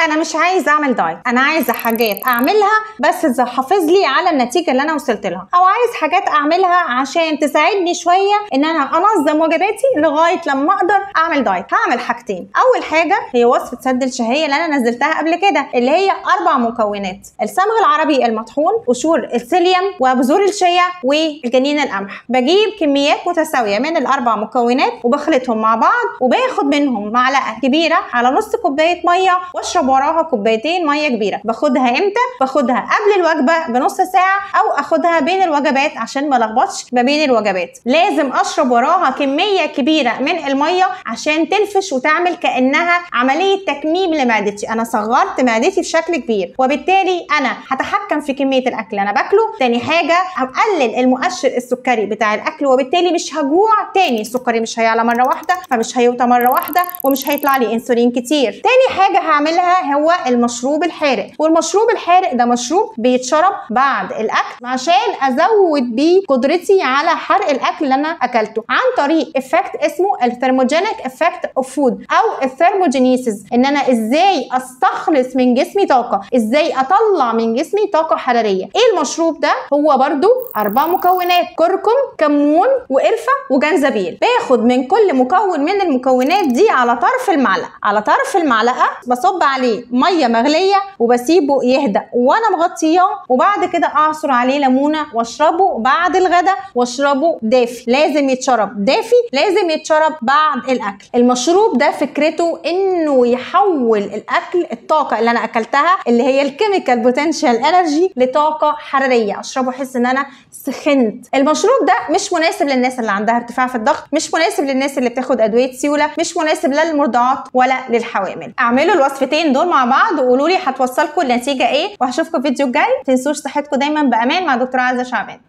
انا مش عايزه اعمل دايت، انا عايزه حاجات اعملها بس تحافظ لي على النتيجة اللي انا وصلت لها، او عايز حاجات اعملها عشان تساعدني شوية ان انا انظم وجباتي لغاية لما اقدر اعمل دايت. هعمل حاجتين. اول حاجة هي وصفه سد الشهية اللي انا نزلتها قبل كده، اللي هي 4 مكونات: الصمغ العربي المطحون، قشور السيليوم، وبذور الشيا، والجنين القمح. بجيب كميات متساوية من الاربع مكونات وبخلطهم مع بعض، وباخد منهم معلقه كبيرة على نص كوباية مية واشرب وراها كوبايتين مية كبيرة. باخدها امتى؟ باخدها قبل الوجبة بنص ساعة، او اخدها بين الوجبات عشان ما لخبطش ما بين الوجبات. لازم اشرب وراها كمية كبيرة من المية عشان تنفش وتعمل كانها عملية تكميم لمعدتي. انا صغرت معدتي بشكل كبير، وبالتالي انا هتحكم في كمية الاكل اللي انا باكله. تاني حاجة هقلل المؤشر السكري بتاع الاكل، وبالتالي مش هجوع تاني، السكري مش هيعلى مرة واحدة، فمش هيوطى مرة واحدة، ومش هيطلع لي انسولين كتير. تاني حاجة هعملها هو المشروب الحارق، والمشروب الحارق ده مشروب بيتشرب بعد الاكل عشان ازود بيه قدرتي على حرق الاكل اللي انا اكلته، عن طريق effect اسمه ال thermogenic effect of food او ال thermogenesis، ان انا ازاي استخلص من جسمي طاقة، ازاي اطلع من جسمي طاقة حرارية. ايه المشروب ده؟ هو برضو 4 مكونات: كركم، كمون، وقرفه، وجنزبيل. باخد من كل مكون من المكونات دي على طرف المعلقة، على طرف المعلقة بصب عليه مية مغليه وبسيبه يهدأ وانا مغطياه، وبعد كده اعصر عليه ليمونه واشربه بعد الغداء، واشربه دافي. لازم يتشرب دافي، لازم يتشرب بعد الاكل. المشروب ده فكرته انه يحول الاكل، الطاقة اللي انا اكلتها اللي هي ال chemical potential energy، لطاقة حرارية. اشربه احس ان انا سخنت. المشروب ده مش مناسب للناس اللي عندها ارتفاع في الضغط، مش مناسب للناس اللي بتاخد ادوية سيولة، مش مناسب لا للمرضعات ولا للحوامل. اعملوا الوصفتين دول مع بعض وقولوا لي هتوصلكم النتيجة ايه، وهشوفكم في الفيديو الجاي. ما تنسوش صحتكم دايما بامان مع دكتورة عزه شعبان.